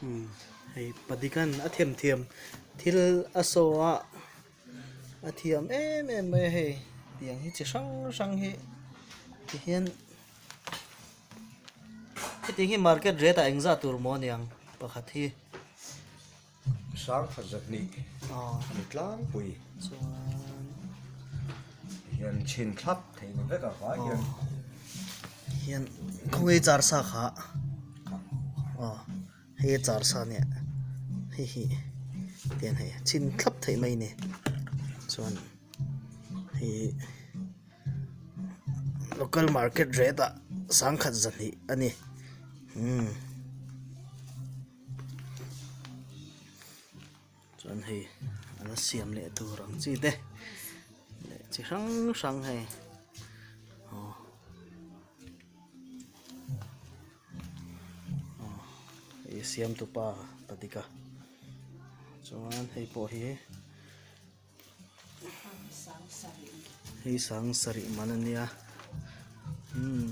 Umm hei padikan a themthiam thil a saw a a thiam em em mai a hei tiang hi chi hrang hrang hi tihian hetiang hi market rate ah engzah tur maw aniang pakhat hi. Sangkhat zahnih a ni tlangpui. Chuan Hian chhin thlap thei ni vek a vai hian. Hian khawnge char sa kha aw hei char sa nia hei hi tiang hei chhin thlap theih mai a ni chuan hei local market rate ah sangkhat zahnih a ni umm. Chuan hei an siam leh tur ang chi te leh chi hrang hrang hei aw aw hei siam tupa ta dik a chuan hei pawh hi hei sang sarih man a nia umm.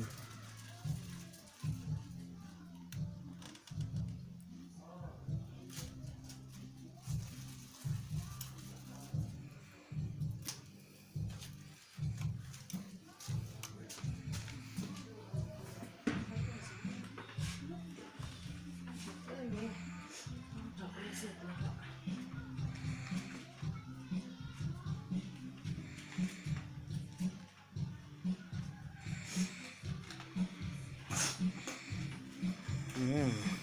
Umm.